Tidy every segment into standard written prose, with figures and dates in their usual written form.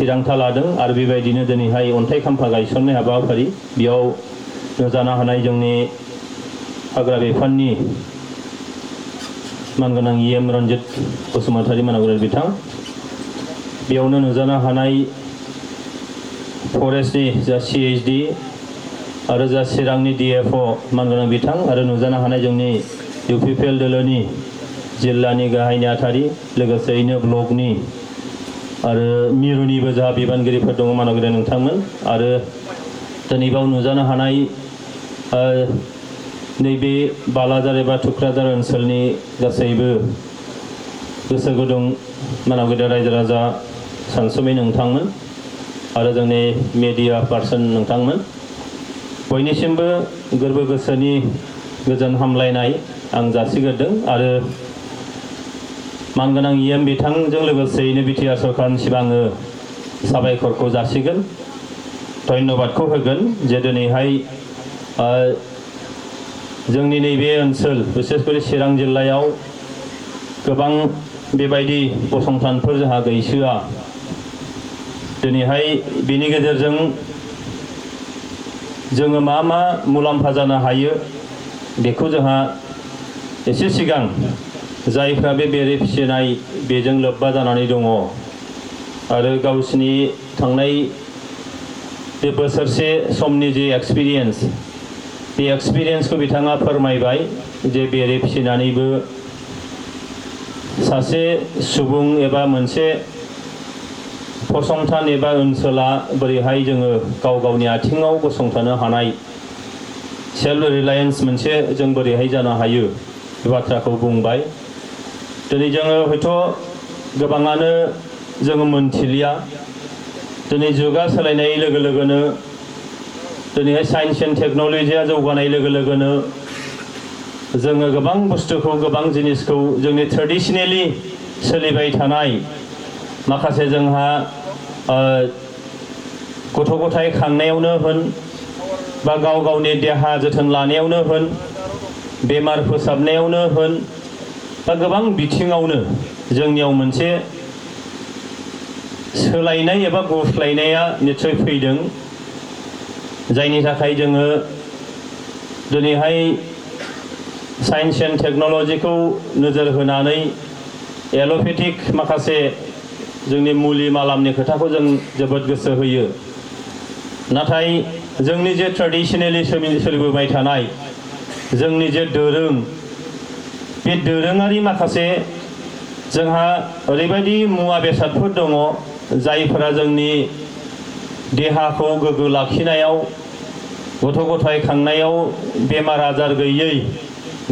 थिरांथा लादों आरो बेबायदिनो दिनैहाय अन्थाइ खाम्फा गायसननाय हाबाफारि बेयाव नुजानो हानाय जोंनि हाग्रा बिफाननि मानगोनां EM रन्जित बसुमतारी मानावगुरि बिथां बेयावनो नुजानो हानाय फरेस्टनि जा CHD आरो जा चिरांनि DFO मानगोनां बिथां आरो नुजानो हानाय जोंनि UPPL दोलोनि जिल्लानि गाहाय नेहाथारि लोगोसेयैनो ब्लकनि आरो मिरुनिबो जा बिबानगिरिफोर दङ मानावगुरि नोंथांमोन आरो दिनै बाव नुजानो हानाय नैबे बालाजार एबा थुक्राझार ओनसोलनि गासैबो गोसो गुदुं मानावगुरि रायजो राजा सानसुमै नोंथांमोन आरो जोंनि मेडिया पार्सन नोंथांमोन बयनिसिमबो गोरबो गोसोनि गोजोन हामलायनाय आं जासिग्रोदों आरो मानगोनां EM बिथांजों लोगोसेयैनो BTR सरकारनिसिम आङो साबायखरखौ जासिगोन धन्यबादखौ होगोन जे दिनैहाय जोंनि नैबे ओनसोल बिसेसकरि चिरां जिल्लायाव गोबां बेबायदि फसंथानफोर जोंहा गैसोआ दिनैहाय बेनि गेजेरजों जोङो मा मा मुलाम्फा जानो हायो बेखौ जोंहा एसे सिगां जायफ्रा बे बेरे फिसिनाय बेजों लोब्बा जानानै दङ आरो गावसिनि थांनाय बे बोसोरसे समनि जे एक्सपिरियेन्स बे एक्सपिरियेन्सखौ बिथाङा फोरमायबाय जे बेरे फिसिनानैबो सासे सुबुं एबा मोनसे फसंथान एबा ओनसोला बोरैहाय जोङो गाव गावनि आथिङाव गसंथानो हानाय सेल्फ रिलायेन्स मोनसे जों बोरैहाय जानो हायो बे बाथ्राखौ बुंबाय दिनै जोङो हयथ' गोबाङानो जोङो मोनथिलिया दिनै जुगा सोलायनाय लोगो लोगोनो दिनैहाय साइन्स एन्ड टेक्न'लजिया जौगानाय लोगो लोगोनो जोङो गोबां बुस्थुखौ गोबां जिनिसखौ जोंनि ट्रेडिशनेलि सोलिबाय थानाय माखासे जोंहा गथ' गथाय खांनायावनो होन बा गाव गावनि देहा जोथोन लानायावनो होन बेमार फोसाबनायावनो होन बा गोबां बिथिङावनो जोंनियाव मोनसे सोलायनाय एबा गुस्लायनाया निश्चय फैदों जायनि थाखाय जोङो दिनैहाय साइन्स एन्ड टेक्न'लजिखौ नोजोर होनानै एल'पेथिक माखासे जोंनि मुलि मालामनि खोथाखौ जों जोबोद गोसो होयो नाथाय जोंनि जे ट्रेडिशनेलि सोलिबोबाय थानाय जोंनि जे दोरों बे दोरोङारि माखासे जोंहा ओरैबायदि मुवा बेसादफोर दङ जायफोरा जोंनि देहाखौ गोग्गो लाखिनायाव गथ' गथाय खांनायाव बेमार आजार गैयै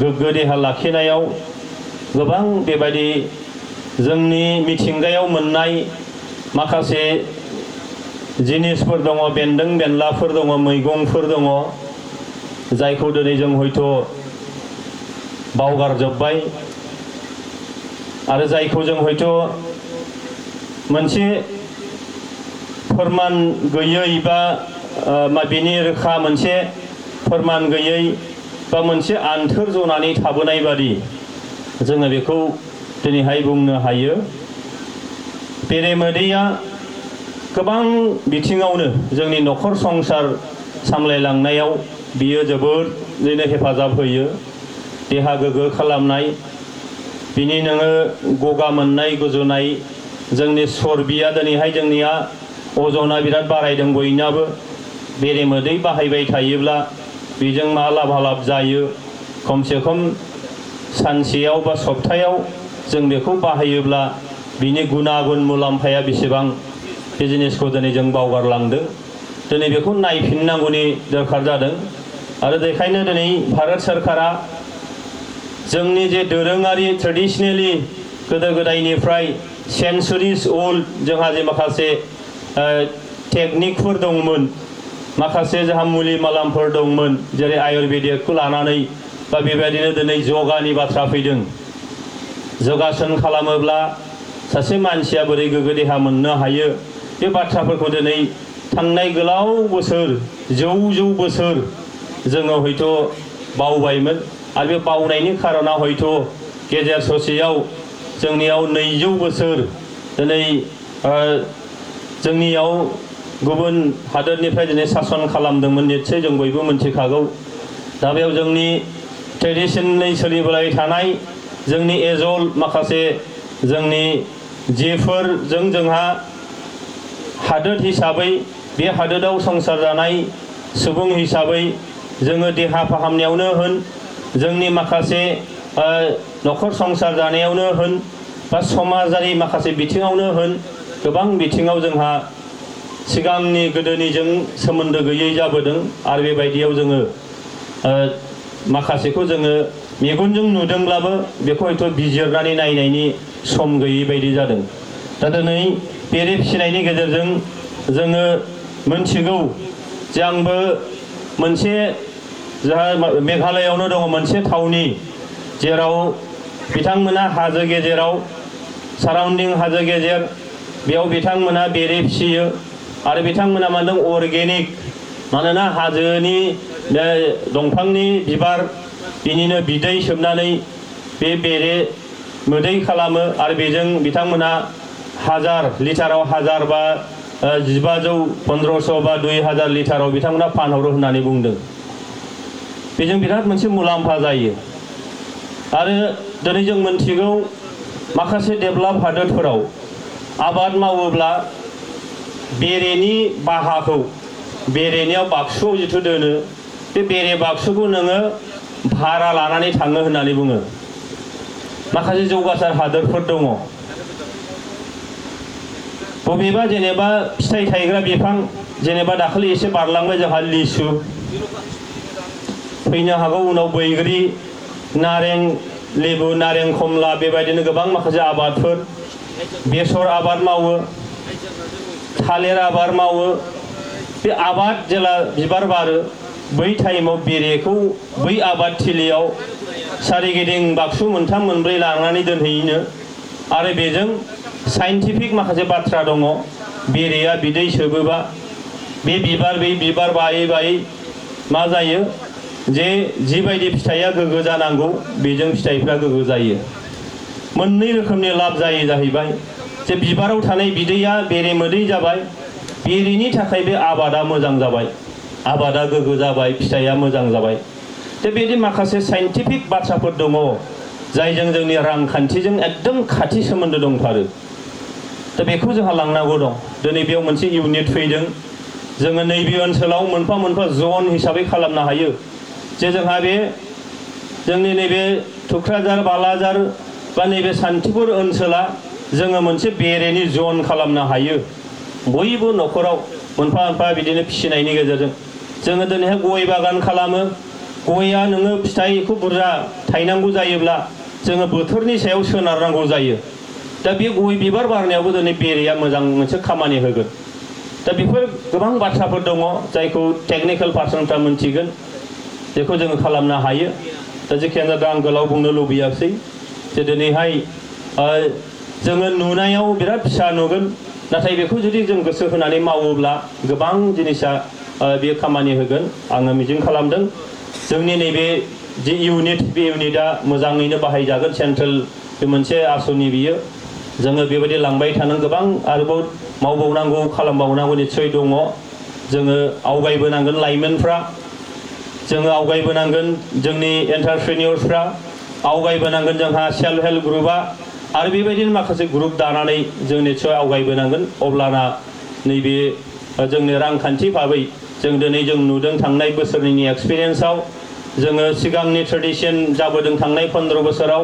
गोग्गो देहा लाखिनायाव गोबां बेबायदि जोंनि मिथिंगायाव मोननाय माखासे जिनिसफोर दङ बेन्दों बेनलाफोर दङ मैगंफोर दङ जायखौ दिनै जों हयथ' बावगारजोब्बाय आरो जायखौ जों हयथ' मोनसे फोरमान गैयै बा बेनि रोखा मोनसे फोरमान गैयै बा मोनसे आन्थोर जनानै थाबोनाय बादि जोङो बेखौ दिनैहाय बुंनो हायो बेरेमोदैया गोबां बिथिङावनो जोंनि न'खर संसार सामलायलांनायाव बियो जोबोरैनो हेफाजाब होयो देहा गोग्गो खालामनाय बिनि नोङो गगा मोननाय गुजुनाय जोंनि चर्बिया दिनैहाय जोंनिया अजना बिराद बारायदों बयनाबो बेरेमोदै बाहायबाय थायोब्ला बेजों मा लाभालाब जायो खमसे खम सानसेयाव बा सप्तायाव जों बेखौ बाहायोब्ला बिनि गुनागुन मुलाम्फाया बेसेबां बे जिनिसखौ दिनै जों बावगारलांदों दिनै बेखौ नायफिननांगौनि दरखार जादों आरो बेखायनो दिनै भारत सरकारा जोंनि जे दोरोङारि ट्रेडिशनेलि गोदो गोदायनिफ्राय सेन्चुरिस ओल्ड जोंहा जे माखासे टेकनिकफोर दंमोन माखासे जोंहा मुलि मालामफोर दंमोन जेरै आयुर्वेदिकखौ लानानै बा बेबायदिनो दिनै यगानि बाथ्रा फैदों यगासन खालामोब्ला सासे मानसिया बोरै गोग्गो देहा मोननो हायो बे बाथ्राफोरखौ दिनै थांनाय गोलाव बोसोर जौ बोसोर जोङो हयथ' बावबायमोन आरो बे बावनायनि खारना हयथ' गेजेर ससेयाव जोंनियाव 200 बोसोर दिनै जोंनियाव गुबुन हादोरनिफ्राय दिनै सासन खालामदोंमोन निस्सय जों बयबो मोनथिखागौ दा बेयाव जोंनि ट्रेडिशनली सोलिबोबाय थानाय जोंनि एजल माखासे जोंनि जेफोरजों जोंहा हादोर हिसाबै बे हादोराव संसार जानाय सुबुं हिसाबै जोङो देहा फाहामनायावनो होन जोंनि माखासे न'खर संसार जानायावनो होन बा समाजारि माखासे बिथिङावनो होन गोबां बिथिङाव जोंहा सिगांनि गोदोनिजों सोमोन्दो गैयै जाबोदों आरो बेबायदियाव जोङो माखासेखौ जोङो मेगनजों नुदोंब्लाबो बेखौ हयथ' बिजिरनानै नायनायनि सम गैयै बायदि जादों दा दिनै बेरे फिसिनायनि गेजेरजों जोङो मोनथिगौ जे आंबो मोनसे जोंहा मेघालयआवनो दङ मोनसे थावनि जेराव बिथांमोना हाजो गेजेराव साराउन्डिं हाजो गेजेर बेयाव बिथांमोना बेरे फिसियो आरो बिथांमोना मा होनदों अर्गेनिक मानोना हाजोनि दंफांनि बिबार बिनिनो बिदै सोबनानै बे बेरे मोदै खालामो आरो बेजों बिथांमोना हाजार लिटाराव हाजार बा 1500 1500 बा 2000 लिटाराव बिथांमोना फानहरो होननानै बुंदों बेजों बिराद मोनसे मुलाम्फा जायो आरो दिनै जों मोनथिगौ माखासे डेभेलप हादोरफोराव आबाद मावोब्ला बेरेनि बाहाखौ बेरेनियाव बाक्सुआव जिथु दोनो बे बेरे बाक्सुखौ नोङो भारा लानानै थाङो होननानै बुङो माखासे जौगासार हादोरफोर दङ बबेबा जेनेबा फिथाइ थायग्रा बिफां जेनेबा दाखालि एसे बारलांबाय जोंहा लिसु फैनो हागौ उनाव बैग्रि नारें लेबु नारें खमला बेबायदिनो गोबां माखासे आबादफोर बेसर आबाद मावो थालिर आबाद मावो बे आबाद जेला बिबार बारो बै टाइमाव बेरेखौ बै आबाद थिलियाव सारिगिदिं बाक्सु मोनथाम मोनब्रै लानानै दोनहैनो आरो बेजों साइन्टिफिक माखासे बाथ्रा दङ बेरेया बिदै सोबोबा बे बिबार बायै बायै मा जायो जे जिबायदि फिथाइया गोग्गो जानांगौ बेजों फिथाइफ्रा गोग्गो जायो मोननै रोखोमनि लाब जायो जाहैबाय जे बिबाराव थानाय बिदैया बेरे मोदै जाबाय बेरेनि थाखाय बे आबादा मोजां जाबाय आबादा गोग्गो जाबाय फिथाइया मोजां जाबाय दा बेबायदि माखासे साइन्टिफिक बाथ्राफोर दङ जायजों जोंनि रांखान्थिजों एकदम खाथि सोमोन्दो दंथारो दा बेखौ जोंहा लांनांगौ दं दिनै बेयाव मोनसे इउनिट फैदों जोङो नैबे ओनसोलाव मोनफा मोनफा जन हिसाबै खालामनो हायो जे जोंहा बे जोंनि नैबे थुक्राझार बालाझार बा नैबे सान्तिपुर ओनसोला जोङो मोनसे बेरेनि जन खालामनो हायो बयबो न'खराव मोनफा मोनफा बिदिनो फिसिनायनि गेजेरजों जोङो दिनैहाय गय बागान खालामो गया नोङो फिथाइखौ बुरजा थायनांगौ जायोब्ला जोङो बोथोरनि सायाव सोनारनांगौ जायो दा बे गय बिबार बारनायावबो दिनै बेरेया मोजां मोनसे खामानि होगोन दा बेफोर गोबां बाथ्राफोर दङ जायखौ टेकनिकेल पार्सनफ्रा मोनथिगोन बेखौ जोङो खालामनो हायो दा जेखियानो जादों आं गोलाव बुंनो लुबैयाखै जे दिनैहाय जोङो नुनायाव बिराद फिसा नुगोन नाथाय बेखौ जुदि जों गोसो होनानै मावोब्ला गोबां जिनिसा बेयो खामानि होगोन आङो मिजिं खालामदों जोंनि नैबे जि इउनिट बे इउनिटआ मोजाङैनो बाहायजागोन सेन्ट्रेल बे मोनसे आसनि बियो जोङो बेबायदि लांबाय थानो गोबां आरोबाव मावबावनांगौ खालामबावनांगौ निस्सय दङ जोङो आवगायबोनांगोन लाइमोनफ्रा जोङो आवगायबोनांगोन जोंनि एन्टारप्रेनियर्सफ्रा आवगायबोनांगोन जोंहा सेल्फ हेल्प ग्रुपआ आरो बेबायदिनो माखासे ग्रुप दानानै जों निस्सय आवगायबोनांगोन अब्लाना नैबे जोंनि रांखान्थि भाबै जों दिनै जों नुदों थांनाय बोसोरनि एक्सपिरियेन्सआव जोङो सिगांनि ट्रेडिशन जाबोदों थांनाय 15 बोसोराव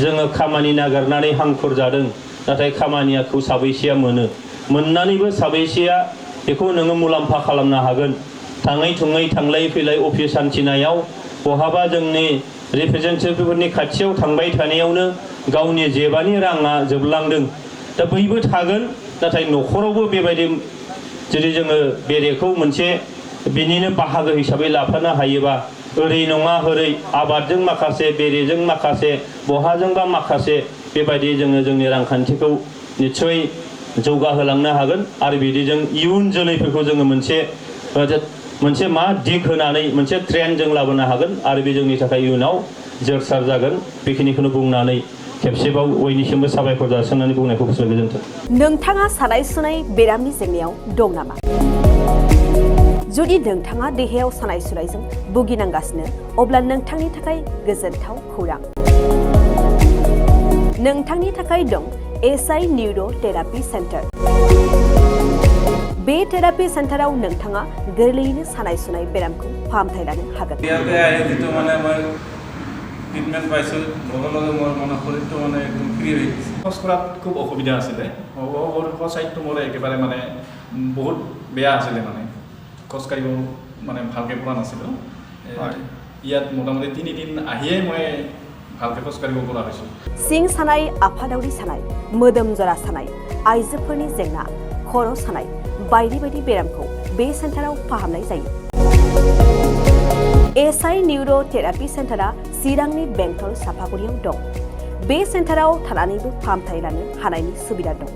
जोङो खामानि नागिरनानै हांखुर जादों नाथाय खामानियाखौ साबैसेया मोननानैबो साबैसेया बेखौ नोङो मुलाम्फा खालामनो हागोन थाङै थुङै थांलाय फैलाय अफिस हान्थिनायाव बहाबा जोंनि रिप्रेजेन्टेटिभफोरनि खाथियाव थांबाय थानायावनो गावनि जेबानि राङा जोबलांदों दा बैबो थागोन नाथाय न'खरावबो बेबायदि जुदि जोङो बेरेखौ मोनसे बिनिनो बाहागो हिसाबै लाफानो हायोबा ओरै नङा हरै आबादजों माखासे बेरेजों माखासे बहाजोंबा माखासे बेबायदि जोङो जोंनि रांखान्थिखौ निस्सय जौगाहोलांनो हागोन आरो बिदिजों इयुन जोलैफोरखौ जोङो मोनसे मा दिग होनानै मोनसे ट्रेन्ड जों लाबोनो हागोन आरो बे जोंनि थाखाय इयुनाव जोरसार जागोन बेखिनिखौनो बुंनानै खेबसेबाव बयनिसिमबो साबायखर जासिनानै बुंनायखौ फोजोबबाय गोजोन्थों। नोंथाङा सानाय सुनाय बेरामनि जेंनायाव दं नामा? जुदि नोंथाङा देहायाव सानाय सुनायजों भुगिनांगासिनो अब्ला नोंथांनि थाखाय गोजोनथाव खौरां। नोंथांनि थाखाय दं एसआइ निउर' थेरापि सेन्टार। बे थेरापि सेन्टाराव नोंथाङा गोरलैयैनो सानाय सुनाय बेरामखौ फाहामथाय लानो हागोन। ট্ৰিটমেণ্ট পাইছোঁ লগে লগে মোৰ মানে শৰীৰটো মানে একদম ফ্ৰী হৈ গৈছে। খোজ কঢ়াত খুব অসুবিধা আছিলে চাইডটো মোৰ একেবাৰে মানে বহুত বেয়া আছিলে মানে খোজ কাঢ়িব মানে ভালকৈ পৰা নাছিলোঁ। ইয়াত মোটামুটি 3 দিন আহিয়েই মই ভালকৈ খোজ কাঢ়িব পৰা হৈছোঁ। सिं सानाय, आफादावरि सानाय, मोदोम जरा सानाय, आइजोफोरनि जेंना, खर' सानाय बायदि बायदि बेरामखौ बे सेन्टाराव फाहामनाय जायो। एसआइ निउर' थेरापि सेन्टारा चिरांनि बेंटल सापागुरियाव दं। बे सेन्टाराव थानानैबो फाहामथाय लानो हानायनि सुबिदा दं।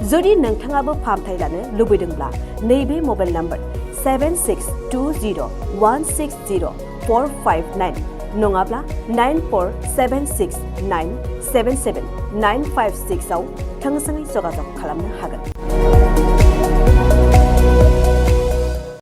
जुदि नोंथाङाबो फाहामथाय लानो लुबैदोंब्ला नैबे मबाइल नाम्बार 7620160459 नङाब्ला 9476977956 आव थोंजोङै जगाजग खालामनो हागोन।